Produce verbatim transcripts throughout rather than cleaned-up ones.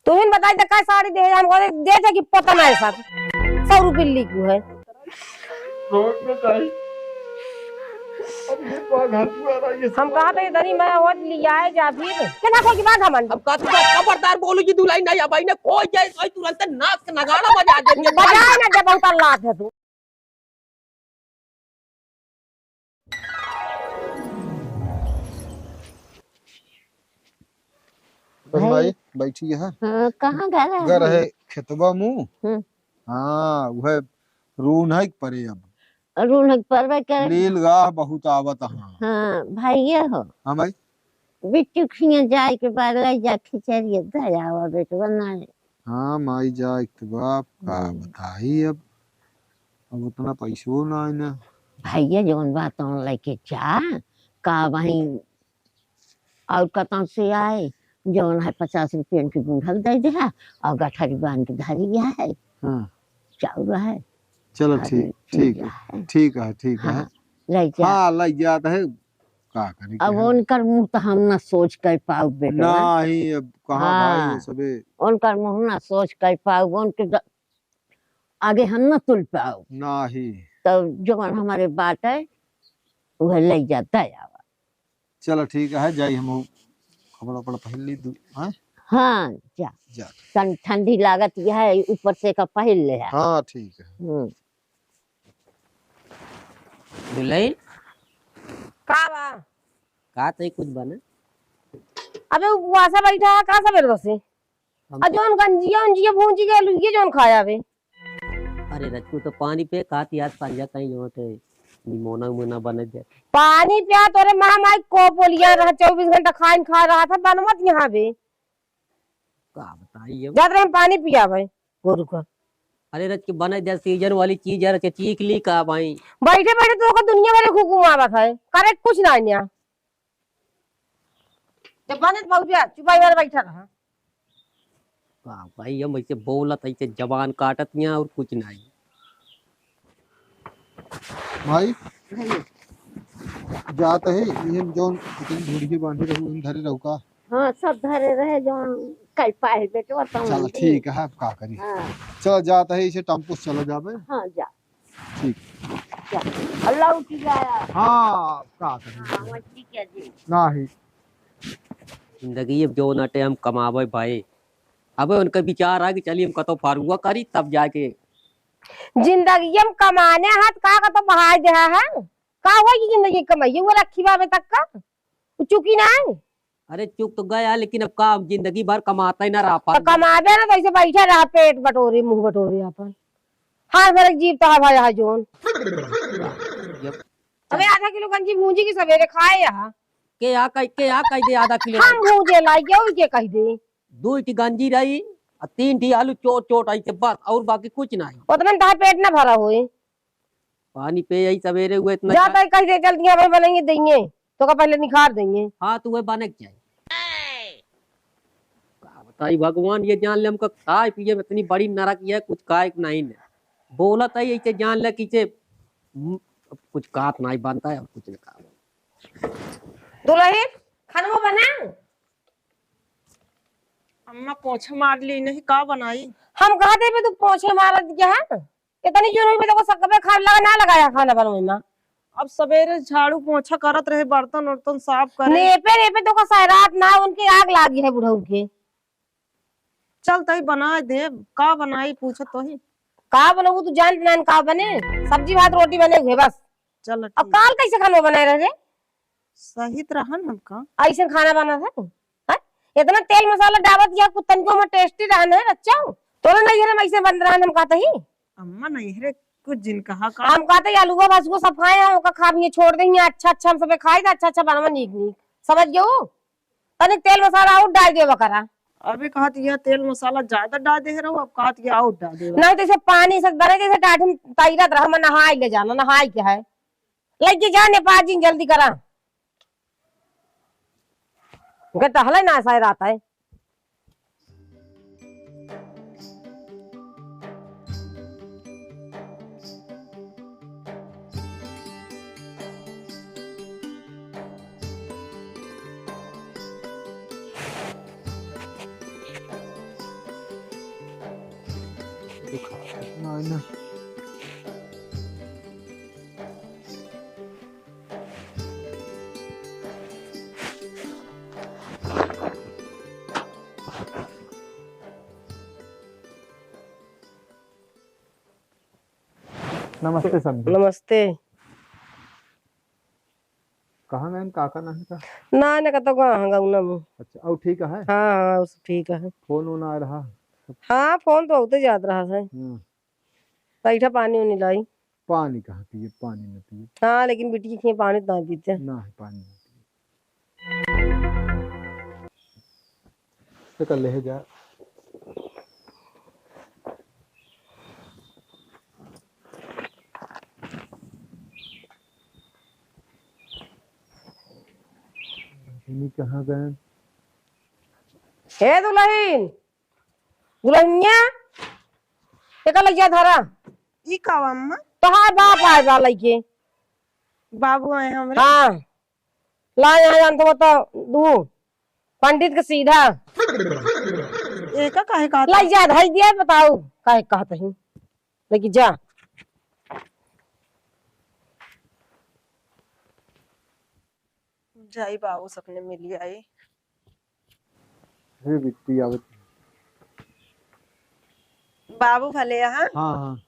तुहिन बताई तो का साड़ी दे, हम कहते दे दे कि पता नहीं सर, सौ रुपये लिखू है। रोड पे जाई। अब ये बाघ हथुआ रहा, ये हम कहा था इधर ही मैं और लियाए जा फिर। केना कोई बात हमन। अब का तू खबरदार बोलू जी दुल्हन नहीं, अब इन्हें कोई जाए, कोई तुरंत नाच के नगाड़ा बजा दे। बजाए ना दे, बहुत लात है तू। बस भाई। भाई, बैठी है। हाँ, कहाँ गए रहे? गए रहे खेतवा मुँह। हम्म। हाँ, वह रून्है के परे अब। रून्है के परबे करे। लील गाह बहुत आवत हाँ। हाँ, भाइये हो। हाँ भाई। बिट्टू खिया जाए के बाद ले जा खिचड़ी दे आवा बेटवा ना। हाँ, माई जाए के बाप का हम्म। बताई अब। अब उतना पैसो ना है ना। भैया जौन बा तौन लेके जा, का वहीं और कतौ से आए, जौन है पचास रुपयन के गुंडक दे दे है और गठरी बांध के धरी है। हाँ। चाउर है। चलो और ठीक, ठीक, ठीक है, ठीक है। हाँ, ले जा। हाँ, ले जात है। का करी अब के हम? उनकर मुँह तो हम ना सोच कर पाउब बेटवा। नहीं, अब कहाँ भाई हाँ। ये सबे? उनकर मुँह ना सोच कर पाउब, उनके द-, आगे हम ना तुल पाउब। नहीं। तो जौन हमारे बाटे, वह ले जाता है आवा। चलो ठीक है, जाई हम कपड़ा उपड़ा पहन ली दू, हाँ? हाँ, जा। जा। ठं-, ठंडी लागत यह है, ऊपर से का पहन ले है। हाँ, ठीक है। हम्म। दुल्हन? का बा? का तई कुछ बना? अबे उपवासा बैठा है, का सबेर बसे? हम आ जौन गंजिया उंजिया भूंजी के लुइये जौन खाया बे। अरे रचकू तो पानी पे खाती आज पंजा कहीं जो थे निमोना उमोना बने दे। पानी पिया तोरे माँ माई को बोलिया रहा, चउबीस घंटा खाइन खा रहा था, बनवत यहाँ बे। का बताई अब? जात रहे हम पानी पिया भाई, गोरू का। अरे रच के बने दे, सीजन वाली चीज है, रच के चीख ली का भाई? बैठे बैठे तो ओकर दुनिया भर के घुमावत है, करे कुछ ना न्या। जब बनत बहुत बा, चुपाई वाला बैठा रहा। का भाई, हम ऐसे बोलत, ऐसे जबान काटत यहाँ और कुछ नहीं। भाई, जात है, इहन जौन इतनी ढूढ़ी बांधे रहू, हम धरे रहू का? हाँ, सब धरे रहे, जौन कल पाए बेटवा, तौन चलो, दे। ठीक है, अब का करी? हाँ। चलो, जात है, इसे टेम्पो से चलो जाबे। हाँ, जा। ठीक। जा। अल्लाह उठी जाया। हाँ, का करी? हाँ, वह ठीक है जी। नहीं। जिंदगी अब जौन अटे हम कमावे भाई। अबे उनका विचार आ कि चलिए हम कतो फरुआ करी, तब जाके। जिंदगी हम कमाने हाथ का, का तो बहाय दे है? का हुआ कि जिंदगी कमाइए वो रखी बाबे तक का? वो चुकी ना है? अरे चुक तो गया, लेकिन अब का, जिंदगी भर कमाता ही ना रहा तो पानी। कमाबे ना तो ऐसे बैठा रहा, पेट बटोरे, मुंह बटोरे अपन। हाँ, फिर एक जीव तो है भाई, यहाँ जोन। जब अबे आधा किलो गंजी भूंजी की सवेरे खाए यहाँ। के आ कह, के आ कह दे आधा किलो? हम भूंजे लाई, के ओई के कह दे? दो ठी गंजी रही, आ तीन ठी आलू चोट चोट आई के बस, और बाकी कुछ नहीं। उतना में तहार पेट ना भरा होए। पानी पे यही सवेरे हुए इतना जा चा- तय कह दे, चल दिया भाई, बनाएंगे, देंगे। तो का पहले निखार देंगे। हाँ, तो वह बने के चाहिए। का बताई भगवान, ये जान ले हमका खाए पिए में इतनी बड़ी नरक ये कुछ खाए के नहीं ने। बोलत है, इसे जान ले कि इसे, हम्म, अब कुछ कात नहीं बनता है, अब कुछ नहीं कहा। दुल्हन, खानवा बना। अम्मा, पोछा मार ली नहीं, का बनाई? हम कहा देबे तू पोछे मारत क्या है? इतनी जोर में देखो, सकबे खान लगा ना लगाया खाना बनवे में। अब सवेरे झाड़ू पोछा करत रहे, बर्तन उर्तन साफ करे। नेपे नेपे तो का सैरात ना, उनके आग लागी है बुढ़ऊ के। चल तई बना दे, का बनाई पूछत तो ही। का बनबू तू जानत ना का बने, सब्जी भात रोटी बने हुए बस। चल अब ठीक। काल कैसे खानवा बनाए रहे रे? सहित रहन हमका। ऐसे खाना बना था? हैं? इतना तेल मसाला डाबत या कुछ तनिको में टेस्टी रहन है बच्चा। तोरे नैहरे में ऐसे बन रहन हम कहते ही। अम्मा नैहरे कुछ जिन कहा का। हम कहते ही आलूआ भासुआ सब खाए हैं, ओका खा भी छोड़ दे, अच्छा अच्छा हम सबे खाए थे, अच्छा अच्छा बनवा नीक नीक। समझ गयो? तनिक तेल मसाला और डाल देवा करा। अबे कहत यह तेल मसाला ज्यादा डाल दे रहो, अब कहत यह और डाल देवा। नहीं तो इसे पानी से बने जैसे टाटी में तैरत रहा, मैं नहाई ले जाना, नहाई के है। लइके जा नेपाल जी, जल्दी करा। उनके टहले ना सैरात है। ना, ना। नमस्ते समधी। नमस्ते। कहाँ गएन, काका नाहीं का? ना, ना, कतौ कहाँ गउना में। अच्छा, और ठीक है? हाँ, हाँ, सब ठीक है। फोन वोन आ रहा? हाँ, फोन तो होते जात रहा है। हम्म। बैठा, पानी उनी लाई। पानी कहाँ पिए, पानी न पिए। हाँ, लेकिन बिटिया के पानी तो ना पीते। ना है, पानी ना पिए। तो कर ले जा। इन्हीं कहाँ गए? हे दुलहिन, दुलहिनिया, एका लइका धरा। ई का बा अम्मा? तोहार बाप आए बा लइके। बाबू आए हमरे? हाँ। ला यहाँ जानत हो तो दू पंडित के सीधा। एका काहे कहत? लाई जा, धई दिया, बताऊ काहे कहत ही। लेके जा। जाई बाबू, सबने मिली आई। हे बिट्टी आवत। बाबू भले हैं? हाँ, हाँ।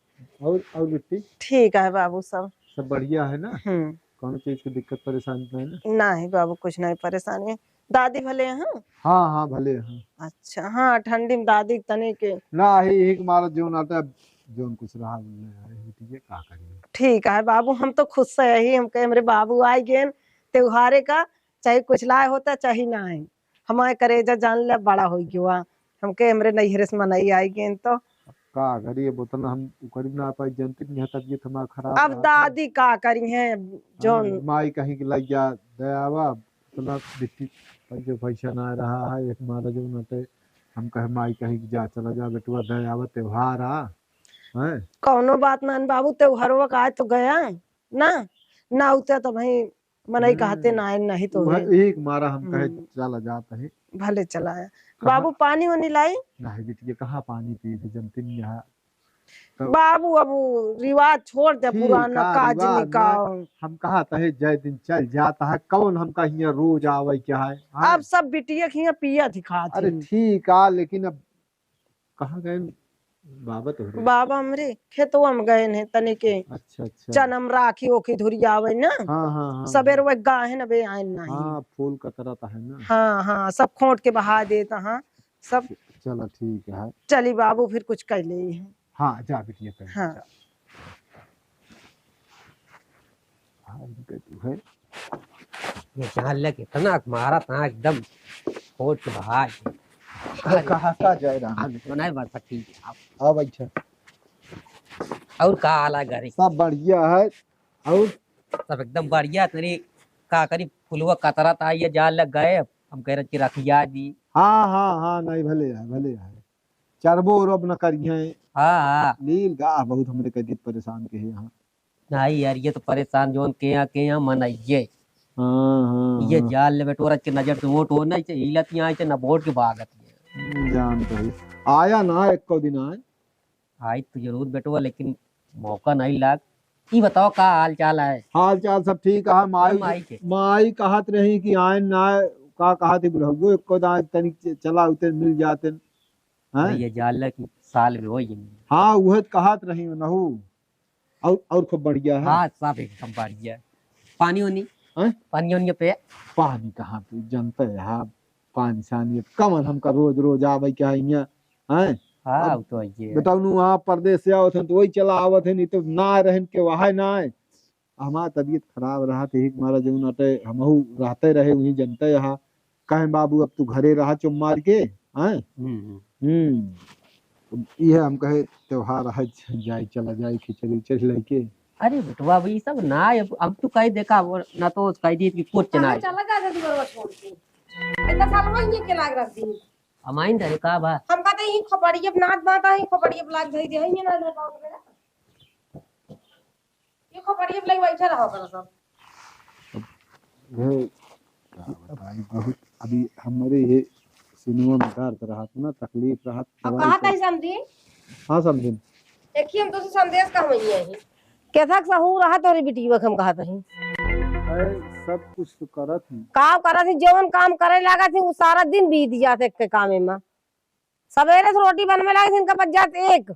और, और बिट्टी? ठीक है बाबू सब। सब बढ़िया है ना? हम्म। कौनो चीज की दिक्कत परेशानी नहीं ना? नहीं बाबू, कुछ नहीं परेशानी। दादी भले हैं? हाँ, हाँ, भले हैं। अच्छा, हाँ, ठंडी में दादी तनी के ना, ही, ही के मारा जोन आटा, जोन कुछ रहा, नहीं है, ही ठीक है, का करिए? ठीक है बाबू, हम तो खुश है ही, हमके हमरे बाबू आए गेन त्योहारे का, चाहे कुछ लाए होता, चाहे ना आए। हमारे करेजा जान ले बड़ा हो गया। हमके हमरे नैहरे से मनई आई गेन तो। अब का करी, अब उतना हम उकरी ना पाई, जनती नहीं है, तबीयत हमार खराब अब रहत है। दादी का करी हैं, हाँ, जोन माई कहीं के लग जा, दयावा, उतना बिट्टी पर जो पैसा ना रहा है, एक मारा जो ना ते, हम कहे माई कहीं के जा, चला जा बेटवा, दयावा त्योहार आ, हैं? कौनो बात ना बाबू, त्योहारवा का आए तो गया ना, ना उते तो भाई मनई हम्म। कहते ना आए, नहीं तो वह है। एक मारा हम कहे हम्म। चला जात है। भले चला आया। कहाँ? बाबू पानी वानी लाई? नहीं बिटिया, कहाँ पानी पी थे, जनती नहीं है। तो बाबू अब रिवाज छोड़ दे, ठीक पुराना का काज रिवाज निकाल। ना, हम कहा तहे जय दिन चल जाता है, कौन हमका हियाँ रोज आवे क्या है? हाँ? अब सब बिटिया के हियाँ पिया दिखात अरे हैं। ठीक आ, लेकिन अब कहाँ गए बाबा तोहरे? बाबा हमरे खेतवा में गए हैं तनी के। अच्छा, अच्छा। चनम राखी ओखी धुरियावे ना। हाँ, हाँ, हाँ, सबेर हाँ। वे गाहे न बे आए नहीं। हाँ, फूल कतरत है ना। हाँ, हाँ, सब खोट के बहा देता, हाँ, सब। च-, चला ठीक है। चली बाबू, फिर कुछ कर ले हैं। हाँ, जा बिटिया, कर ले, हाँ। जा। हाँ, इनके तू है। ये जान ले कितना मारा था एकदम खोट के बहा के। अरे कहाँ का जाए रहा? हम तो नहीं बस ठीक है। अब अब अच्छा। और का हाल है घरे? सब बढ़िया है। और सब एकदम बढ़िया। तेरी का करी फुलवा कतरा था, ये जान लग गए। हम कह रहे कि रखिया दी। हाँ, हाँ, हाँ, नहीं भले है, भले है। चरबो उरब न करिहें। हाँ, हाँ। नील गाह बहुत हमरे कदीत परेशान के है यहाँ। नहीं यार, ये तो परेशान जोन के यहाँ, के यहाँ मन आइए। हाँ, हाँ, ये हाँ। जाल ले बेटोरा के नजर से वोट हो नहीं चाहिए, हिलत यहाँ से ना वोट के भागत ये। हम्म, जान तो है। आया ना, एको दिन आए। आई तो जरूर बेटवा, लेकिन मौका नहीं लाग। ई बताओ का हाल चाल है? हाल चाल सब ठीक है। माई, माई के? माई कहत रही कि आए ना, का कहत ही बुढ़ऊ, एको दाए तनिक च-, चला उते मिल जाते। हैं? ये जाल ले कि साल में हो ये। हाँ, उहे तो कहत रही नहू। और, और खूब बढ़िया है। हाँ, सब एकदम बढ़िया। पानी उनी? हैं? पानी उनी पे? पानी कहाँ पे, जनते है, हाँ, पानी सानी अब कमन हमका रोज, रोज आवे क्या हियाँ, हैं? हाँ, अब वो तो है। बताओ नु, वहाँ परदेस से आवत हैं, तो वही चला आवत हैं, नहीं तो ना रहन के वहाँ ना आए। हमार तबीयत खराब रहत, यही मारा जौन अटे, हमहू रहते रहे, वहीं जनते यहाँ। कहें, "बाबू, अब तू घरे रहा चुप मार के, हैं?" हम्म, हम्म। हम्म। तो इहे हम कहे, त्योहार है, जाए, चला जाए, खिचड़ी उचड़ी लेके। अरे बेटवा, अब ई सब ना, अब, अब तू कह देखा, वो ना तो कह दी कि कुछ ना कहाँ है। चला जा जल्दी बरवा छोड़ के। इतना साल वहीं के लाग रख दी। हमाइन धरे का बा? हम कहते ही खोपड़ी अब नाद बात है, खोपड़ी अब लाग धई दे, है ये ना धर पाओ बेटा। ये खोपड़ी अब लई बैठा रहो करो सब। अब ये का बताई, बहुत अभी हमरे ये सिनेमा में दर्द रहत ना, तकलीफ रहत, अब दवाई कहा कर- तई समझी? हाँ समझी। देखिए, हम तोसे संदेश कहवइया ही। केथक सहूर रहा तोरे बिटिया के हम कहत ही। अरे, सब कुछ तो करत ही। का करत ही? जवन काम करे लागत ही, उ सारा दिन बीत जात है एक के कामे में। सबेरे से रोटी बनवे लागत ही, इनका बच जात एक।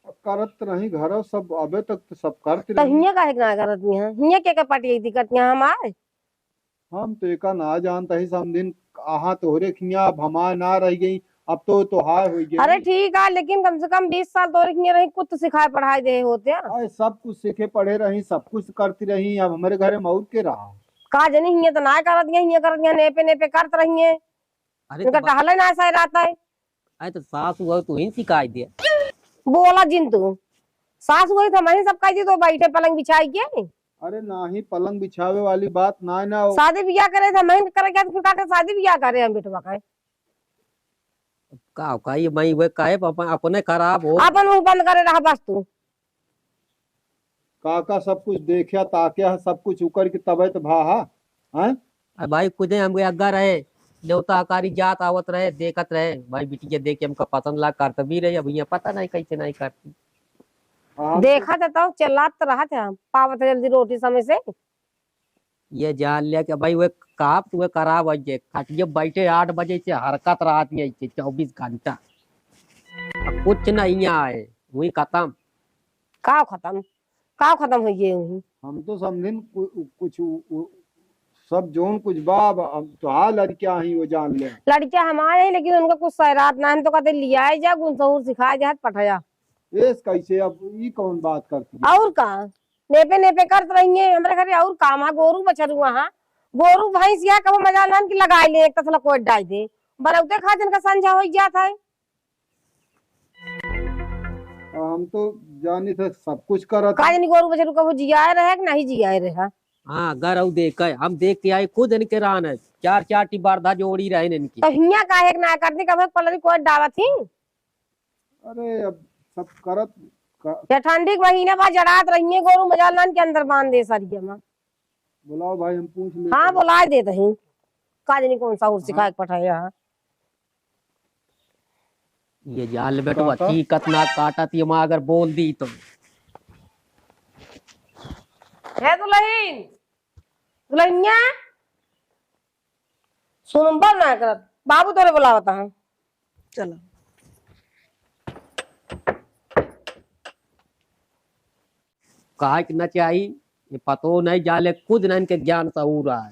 करत रही घर, सब अबे तक तो सब करत तो रही। हियाँ काहे के ना करत ही? हियाँ के के पटियैती करत ही हमार? हम तो एका ना जानत ही, समधिन, कहाँ तोहरे खियाँ, अब हमार ना रह गई, अब तो तोहार होइ गई। अरे ठीक है, लेकिन कम से कम बीस साल तोहरे खियाँ रही, कुछ तो सिखाए पढ़ाए दे होते। अरे सब कुछ सीखे पढ़े रही, सब कुछ करती रही, अब हमरे घरे में और के रहा? का जनी हियाँ तो ना करत ही, हियाँ करत ही, नेपे नेपे करत रही है। अरे इनका तो बा- टहले ना सह रहता है। अरे तो सास हुआ तू ही सिखाई दे। बोला जिन तू। सास हुई तो हमही सब कह दी तो बैठे पलंग बिछाई के। अरे नाही, पलंग बिछावे वाली बात ना, ना। शादी बियाह करे थे, हमही करे क्या, फिर काटे शादी बियाह करे हम बेटवा का। का, का ये भाई वे काहे अपन, अपने खराब हो? अपन मुंह बंद करे रहा बस तू। काका सब कुछ देख्या, ताक्या है, सब कुछ उकर के तबे तो भा हा, हैं? अरे भाई, खुदे हमके अग्गा रहे, नेवता हकारी जात आवत रहे, देखत रहे, भाई बिटिया देख के हमका पसंद लाग, करत भी रहे, अब हियाँ पता नहीं कैसे नहीं करती। हाँ। देखत है तो चिल्लात तो रहत है, पावत है जल्दी रोटी समय से। ये जान लिया कि भाई वे कहाँ तू खराब हो जे, खटिया बैठे आठ बजे से हरकत रहत है ऐसे चौबीस घंटा, अब कुछ नहीं आए, वही खत्म। का खत्म? का खत्म होइ गए वही? हम तो समझिन कु-, कुछ उ-, उ-, सब जौन कुछ बा, अब, अब तो हाँ लड़कियाँ ही वो जान ले। लड़कियाँ हमारे ही, लेकिन उनका कुछ सैरात ना, हम तो कहते लियाए जा, गुण सहूर सिखाए जा, पठाया। एस कैसे, अब ई कौन बात करती है? और का? नेपे नेपे करत रही है, हमरे घरे और काम है, गोरू बछरू है, गोरू भैंस या कबो मजा नान की लगाए ले, एक तसला कोट डाल दे, बनौते खा जिनका संझा हो जात है। हम तो जानी थे सब कुछ करत। का जानी गोरू बछरू कबो जियाए रहे कि नहीं जियाए रहे। हाँ, अगर औ देखे, हम देख के आए, खुद इनके रान है, चार चार टी बरधा जोड़ी रहे इनकी। तो हियाँ काहे के ना करती, कबो पलरी कोट डावत ही। अरे, अब सब करत का- या ठंडी के महीना बा, जड़ात रही है, गोरू मजाल नान के अंदर बांध दे सरिया में। बुलाओ भाई, हम पूछ लेते हाँ, हैं। बुलाए देत ही। का जानी कौन सहूर सिखाए के पठाया है। ये जाल बेटवा, काका? चीकत ना काटत, ये माँ अगर बोल दी तो। हे दुलहिन, दुलहिनिया, सुनबा ना करत, बाबू तोरे बुलावत है। चलो। काहे के ना चाही, ये पतो नहीं जाले, खुद ना इनके ज्ञान सहूर है।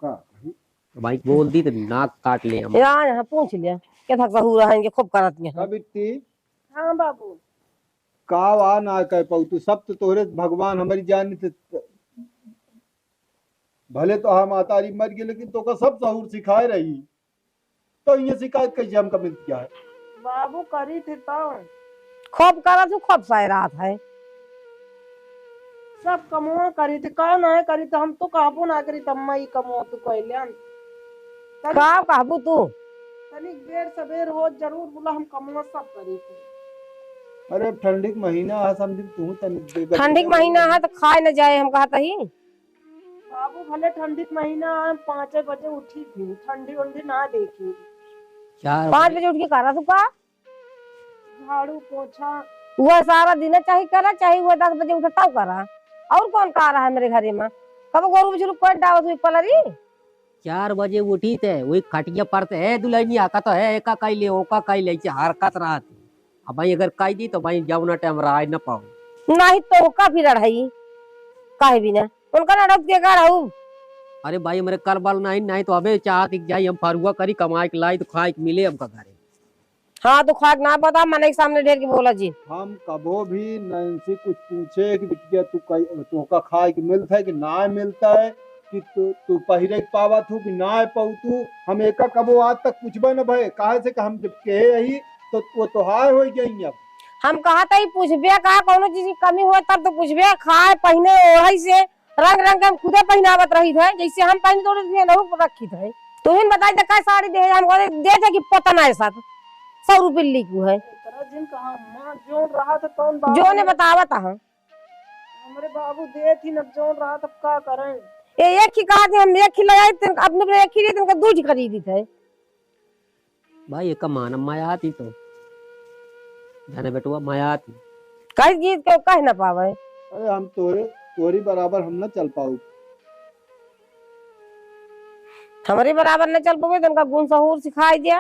का? तो भाई बोल दी तो नाक काट ले हम। या, यहाँ पूछ लिया, केथक सहूर है इनके, खूब करत हैं। का बिट्टी? हाँ बाबू। का वा ना कह पाऊ तू, सब तो तोहरे भगवान हमारी जान थे। भले तो हाँ मातारी मर गई, लेकिन तोका सब सहूर सिखाए रही। तो ये शिकायत कैसे हमका मिलती है? बाबू करी थे तो। खूब करत हूँ, खूब सैरात है। सब कमवा करी थे, का ना करी थे, हम तो कहबो ना करी थे, अम्मा ई कमवा तू कैले हन। तनी का कहबू तू? तनी देर सबेर हो जरूर बोला, हम कमवा सब करी थे। अरे अब ठंडी के महीना है, समझी तू तनी दे-, ठंडी के महीना है तो खाए न जाए, हम कहत ही। बाबू भले ठंडी के महीना है, हम पाँचे बजे उठी थी, ठंडी उंडी ना देखी। चार पाँच बजे। बजे उठ के करा तू का? झाड़ू पोछा। वह सारा दिन चाहे करा, चाहे वह दस बजे उठा तब करा। और कौन का रहा है मेरे घरे में? कब गोरू बछरू कोट डावत हुई पलरी? चार बजे उठी थे, वही खटिया पर थे, "ए दुलहिनिया, का तो है, एका कई ले, ओका कई ले," ऐसे हरकत रहत है। अब भाई अगर कह दी तो भाई जौना टाइम रहा न पाओ। नहीं तो ओका फिर अढ़ाई, काहे बिना? उनका ना रख के का रहू? अरे भाई, हमरे कर बल नहीं, नहीं तो अबे चाहत कि जाई हम फरुआ करी, कमाई के लाई तो खाए के मिले हमका घरे। हाँ, तो खाक ना पता, मनई के सामने ढेर के बोला जी। हम कबो भी नैन्सी कुछ पूछे कि बिटिया तू कई, तोहका खाए के मिलत है कि ना मिलत है, कि तू, तू पहिरे के पावत हो कि ना पाऊ तू, हम एका कबो आज तक पूछबे न भए। काहे से कि हम जब कहे यही तो वो तोहार हो गई अब। हम कहत ही पूछबे का, कौनो चीज की कमी हो तब तो पूछबे, खाए पहिने ओढ़े से रंग रंग के हम खुदे पहिनावत रही थे, जैसे हम पहिन तोड़े थे, नहु रखी थे। तू ही बताई दे, का साड़ी दे, हम कहते दे दे कि पता ना है साथ, सौ रुपये लिखू है। एकरा जिन कहा, माँ, जोन रहा था, तौन बाबू जो ने ने बतावत है। हमरे बाबू दे थी, न जोन रहा था, का करें? ए, एक ही कहा थे, हम एक ही ले आए थे, अपने पे एक ही लिए थे, उनका दू ही खरीदी थे। भाई, एका मानम माया आती तो। जाने बेटवा, माया थी। कह गीत के कह ना पावे। अरे हम तोरे, तोरी बराबर हम ना चल पाऊ। हमरे बराबर न चल पावे, तो उनका गुण सहूर सिखाई दिया।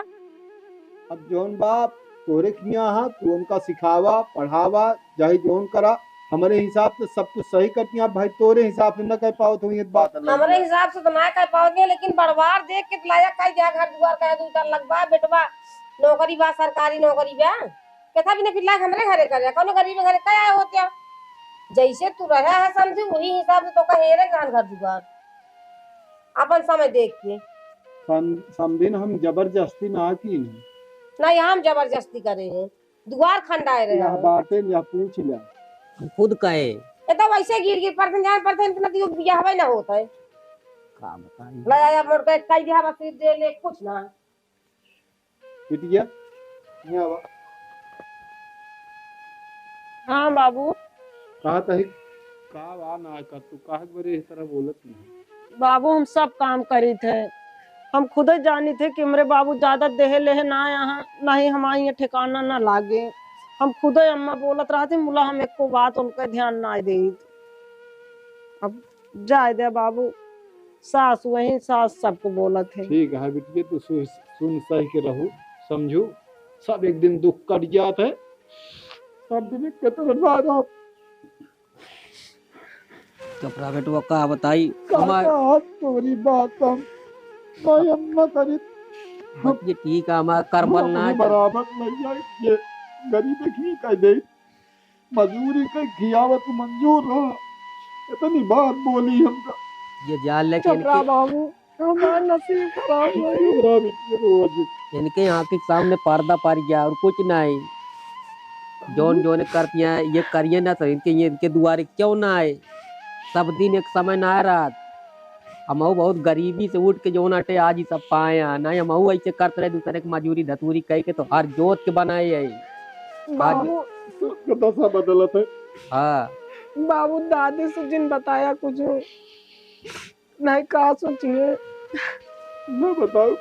अब जौन बाप तोरे किया हा, तू उनका सिखावा, पढ़ावा, चाहे जौन करा, हमरे हिसाब से सब कुछ सही करती हैं। अब भाई तोरे हिसाब से न कह पावत हो ये बात अलग हमरे है। हिसाब से तो ना कह पावत है, लेकिन बड़वार देख के लायक कह दिया, घर दुआर कह दू चार लगवा, बेटवा नौकरी बा, सरकारी नौकरी बा, केथा भी नहीं फिर लायक हमरे घरे करे, कौनो गरीब घरे कह आए होते हैं। जैसे तू रहा है समझी, वही हिसाब से तो कहे रे जान घर दुआर, अपन समय देख के। सम-, समझिन हम जबरदस्ती ना की नहीं। नहीं, हम जबरदस्ती करे हैं, दुआर खंडाए रहे यह हैं। बातें या पूछ लिया। हम खुद कहे। ये तो वैसे गिर गिर पड़ते हैं, जान पड़ते हैं, इतना दियो बियाह ना होता है। का बताई? ले आया मोर के कह दिया बस दे ले कुछ ना। बिटिया, यहाँ आवा। हाँ बाबू। कहा तही का बा ना कर तू काहे बरे इस तरह बोलत नहीं? बाबू हम सब काम करी थे, हम खुदे जानी थे कि हमरे बाबू ज्यादा देहे लेहे ना यहाँ, नहीं हमारे ये ठिकाना ना लागे। हम खुदे अम्मा बोलत रहती मुला हम एको बात उनका ध्यान ना दे। अब जाए दे बाबू, सास वही सास सबको बोलत है। ठीक है बिटिया, तू सु-, सुन सही के रहू, समझू, सब एक दिन दुख कट जात है, सब दिन एक तरह बात आप चुप रह बेटवा, का बताई? का हमार कहा तोरी बात हम, भाई हम ना करी। बस ये ठीक है, हमार करबल ना है। बराबर लग जाए, ये गरीब की कह दे। मजूरी के खियावत मंजूर रहा। इतनी बात बोली हमका। ये जान ले कि चुप रहा इनके बाबू, हमार नसीब खराब है। खराब है, ये तो हो जी। इनके आँख के सामने पर्दा पड़ गया और कुछ नहीं। जौन, जौन करती हैं, ये करिए ना तो इनके, ये इनके दुआरे क्यों ना आए? सब दिन एक समय ना रात। हमहू बहुत गरीबी से उठ के जौन अटे आज ही सब पाए हैं। नहीं हमहू ऐसे करत रहे, दूसरे के मजूरी धतूरी कह के तो हर जोत के बनाए है। आज बाबू, सबके दशा बदलत है। हाँ। बाबू, दादी से जिन बताया कुछ नहीं, का सोचिए? मैं बताऊँ?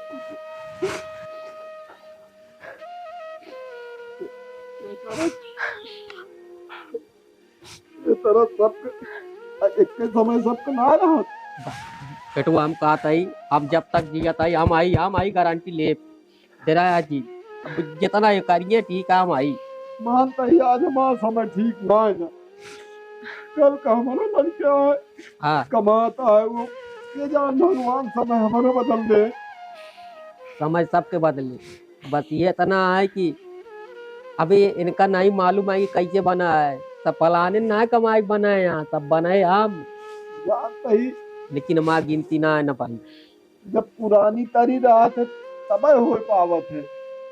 ये तरह सबके, आ, एक के समय सबके ना रहत। बेटवा, हम कहत हई, हम जब तक जियत हई, हम आई, हम आई गारंटी लेब। डेराया जी, अब जितना ये करिए, ठीक है, हम आई। मान तही आज हमारा समय ठीक ना है ना। कल का हमारा लड़का है, हाँ। कमाता है वो, ये जान भगवान समय हमारा बदल दे। समय सबके बदले। बस ये इतना है कि अभी इनका नहीं मालूम है कि कैसे बना है। सब फलाने ना कमाई बना है यहाँ, सब बना है हम। जानते ही। लेकिन हमार गिनती ना है ना भाई। जब पुरानी तरी रहत है, तबे हो पावत है।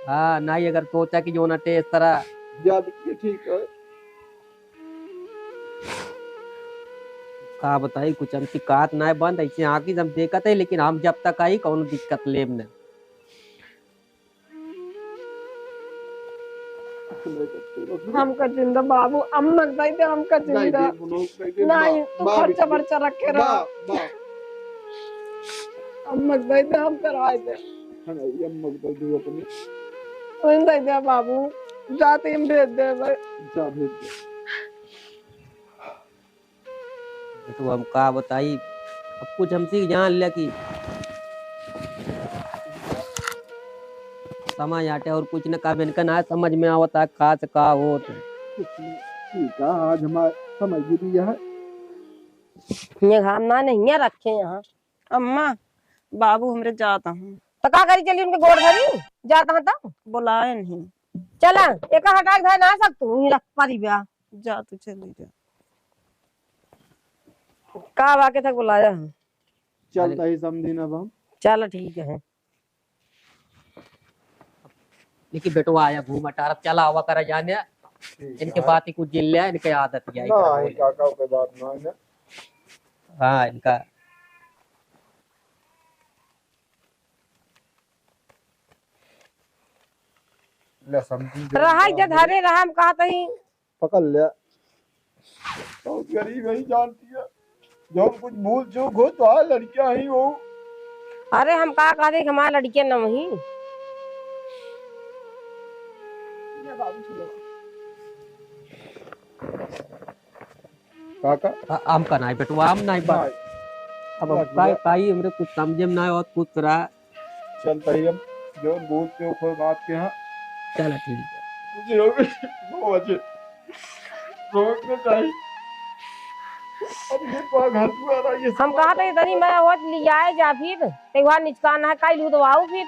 हाँ, नहीं अगर सोचा कि जौन अटे इस तरह। जब ये ठीक है। का बताई, कुछ हमसे कहत ना है बंद, ऐसे आँखी से हम देखत है, लेकिन हम जब तक आई, कौनो दिक्कत लेब ना। हमका जिंदा बाबू, अम्मा के दे दे, हमका नहीं, जिंदा। दे, बोलो, दे दे, नहीं, माँ, तू माँ, खर्चा बिटिया। बर्चा रखे रहा। माँ, माँ। अम्मा के दे दे, हम करवाए दे। हाँ, ये अम्मा के दे दे अपने। उन दे दे बाबू, जाते हम भेज दे भाई। जा, भेज दे। तो हम का बताई, अब कुछ हमसे जान ले कि समय आटे और कुछ न का इनका ना समझ में आवता का से का होत। कुछ नहीं, ठीक है, आज हमार समय भी है। ये घाम ना नहीं है रखे यहाँ। अम्मा, बाबू हमरे जात हूँ। तो का करी चली उनके गोड़ धरी? जात हूँ तो? बुलाए नहीं। चला, एक हटा के धर ना सकतू, यहीं रख परी बा। जा तू चली जा। का बा के थक बुलाया है? चल अरे। तही समझी ना बा। चल ठीक है। लेकिन बेटवा आया घूम अटारत चला आवा करा जाने। ठीक इनके है। बात ही कुछ जिन लिया, इनके आदत ही आई ना, तरह आई बोले। काका के बात ना है ना। हाँ, इनका। ले समझी जो रहा ना इधर हो। धरे रहा, हम कहा तही। पकड़ ले। बहुत गरीब है, जानती है। जौन कुछ भूल चूक हो तो हाँ लड़कियां ही हो। अरे हम का कहते कि हमारे लड़कियां न वही। ले बाबू, चलो। काका? आ, हम का नाई बेटवा, हम नाई बा। नाई। अब हम बस काई, भैया। काई हमरे कुछ समझे में नाई और कुछ रहा। चल भाई, हम जौन भूल चूक हो बाप के यहाँ। चला ठीक है। मुझे हो गई, वो वजह रोक के चाहिए। अब ये पा घर दुआरा, ये हम सब कहा था, इतनी मैं होत लियाए जा फिर, ते वहाँ निचकान है, काई लूट वाऊ फिर।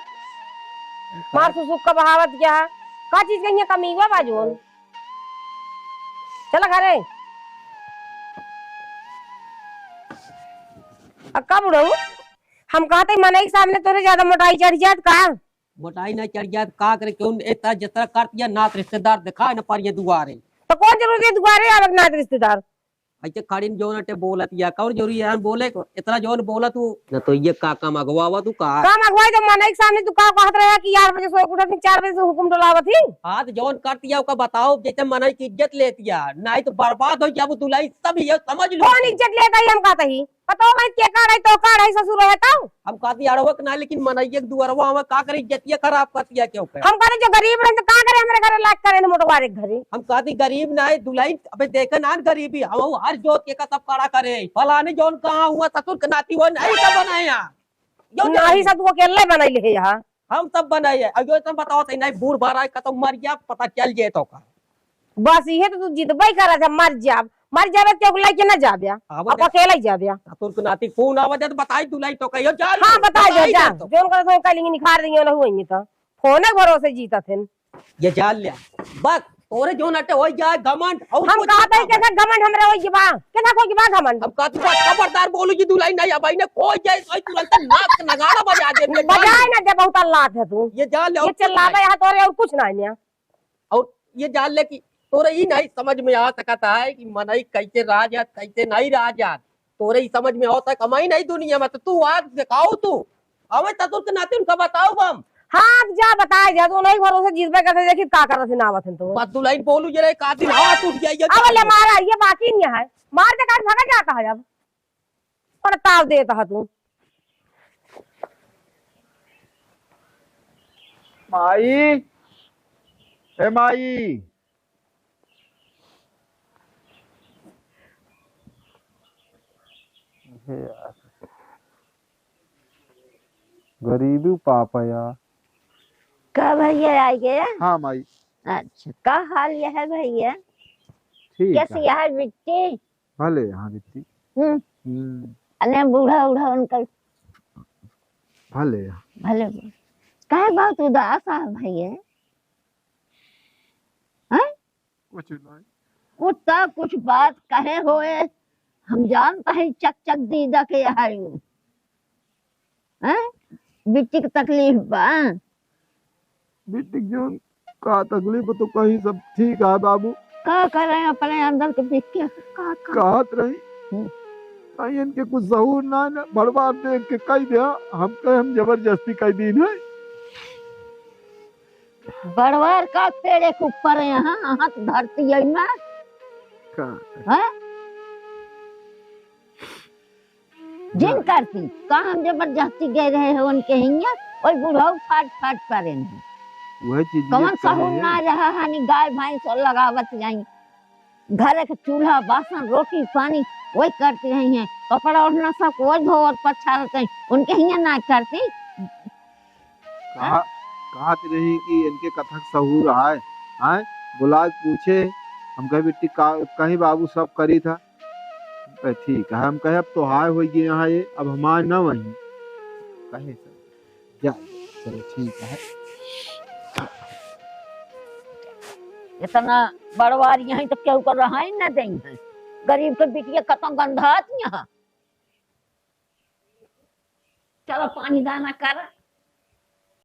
मार सुसुक का बहावत क्या है? का चीज का यहाँ कमी हुआ बा जौन? चला घरे। अक्का बुढ़ऊ, हम कहते मनई के सामने तोरे ज्यादा मोटाई चढ़ जात का? मोटाई ना चढ़ जात का करे? क्यों इतना जितना कर दिया नात रिश्तेदार दिखा न पर ये दुआरे। तो कौन जरूरी है दुआरे आवे के नात रिश्तेदार? ऐसे खड़ी न जौन अटे बोलत या, कौन जरूरी है बोले को? इतना जौन बोलत हूँ। न तो ये का काम अगवावा तू का? काम अगवाई तो मनई के सामने तू का कहत रहे कि ग्यारह बजे सोए के उठत ही, चार बजे से हुकुम डोलावत ही। हाँ, तो जौन करती है ओका बताओ, जैसे मनई की इज्जत लेती है, नहीं तो बर्बाद हो जाबू दुलाई, सब ये समझ लो। कौन इज्जत लेता ही हम कहता ही? पतो भाई के काढ़ है, तो काढ़ है, ससुर है तो। हम कहती अड़वक ना, लेकिन मनई के दुअरवा में का करे, इज्जतिया खराब करती है क्यों के? हम करे जो गरीब रहे तो का करे, हमरे घरे लाग करे न मोटवारे के घरे। हम कहती गरीब ना है दुलाई, अबे देखे ना गरीबी, हम हर जोत के का सब कड़ा करे, फलाने जौन कहाँ हुआ ससुर के नाती वो नहीं सब बनाया। जो नहीं नहीं। सब तू अकेले बनाई ले यहाँ। हम सब बनाए है। अब जो तुम बताओ तो नहीं बूढ़ भरा है, कतौ मर गया, पता चल जाए तो का। बस इहे तो तू जितबे करत है, मर जाब, मर जाबे तो केहू लेके ना जाबे, अब अब अकेले ही जाबे। ससुर के नाती फोन आवा दे तो बताई दुलाई तो कहियो जा हाँ, बता जा, बताई जा। दे तो। जोन करत हो, कल निखार देंगे ना हुई तो। फोन भरोसे जीता थे। ये जान लिया। बस तोरे जोन अटे होई जाए घमंड, और हम कुछ कहते ना हैं, कैसा घमंड हमरे होई बा? कैसा कोई बा घमंड? हम कहते बा खबरदार बोलू जी दुलाई नहीं, अब इन्हें कोई जाए, कोई तुरंत नाक नगाड़ा बजा दे, ये जान बजाए ले। ना दे, बहुत लात है तू। ये जान ले, और ये कुछ चिल्लावे नहीं। यहाँ तोरे और कुछ नहीं है। और ये जान ले कि तोरे ही नहीं समझ में आ सकता है कि मनई कैसे रह जात, कैसे नहीं रह जात। तोरे ही समझ में आवत है, कमाई नहीं दुनिया में, तो तू आज दिखाओ तू। अबे ससुर के नाते उनका बताओ हम। हाँ, अब जा बताए जा, तू नहीं भरोसे जिस पे कहते देखी का करत है, ना आवत है तो। बस दुलाई बोलू जरे का दिन हाथ उठ जाइए। अब ले मारा, ये बाकी नहीं है। मार दे, काहे भागा जाता है अब? और ताव देता है तू। माई, ए माई। हे यार, गरीबी पाप है यार। का भैया आ गया? हाँ माई। अच्छा, का हाल यह है भैया? ठीक कैसी है। है बिट्टी? भले यहाँ बिट्टी। हम्म। हम्म। अने बूढ़ा उढ़ा उनकर भले। भले। काहे बहुत उदास है भैया? हैं? कुछ नहीं। कुछ तो कुछ बात कहे होए, हम जानता है चक चक दीदा के है वो। हैं? बिट्टी के तकलीफ बा? बिट्टी के जौन का तकलीफ तो कहीं सब ठीक है बाबू। का करे अपने अंदर के बिट्टी का, का? कहत रही। हम्म। कहीं इनके कुछ सहूर ना, ना, बड़वार देख के कह दिया, हम कहे हम जबरदस्ती कह दीन है। बड़वार का पेड़े के ऊपर है, हाँ, हाथ धरती है ना। का? हाँ? जिन करती, का हम जबरदस्ती गए रहे हैं उनके हियाँ, वही बुढ़ऊ फाट फाट परे नहीं। वही चीज ये कौन कहे सहूर हैं। ना रहा है, नी गाय भैंस और लगावत जाई। घर के चूल्हा, बासन, रोटी, पानी वही करती रही हैं। कपड़ा ओढ़ना सब वही धोवत पछारत हैं। उनके हियाँ ना करती। कहा, कहत रही कि इनके कथक सहूर आए, आए, बुलाए पूछे, हम कहे, "बिट्टी का, कहीं बाबू सब करी था।" कहे, "ठीक है।" हम कहे, "अब तो हाय होई गए यहाँ ये, अब हमारे ना वहीं।" कहे, "सर, जा, चलो ठीक है।" इतना बड़वार यहीं तो केहू को रहाई न देई है। गरीब के बिटिया कतौ गंधात यहाँ। चलो पानी दाना कर,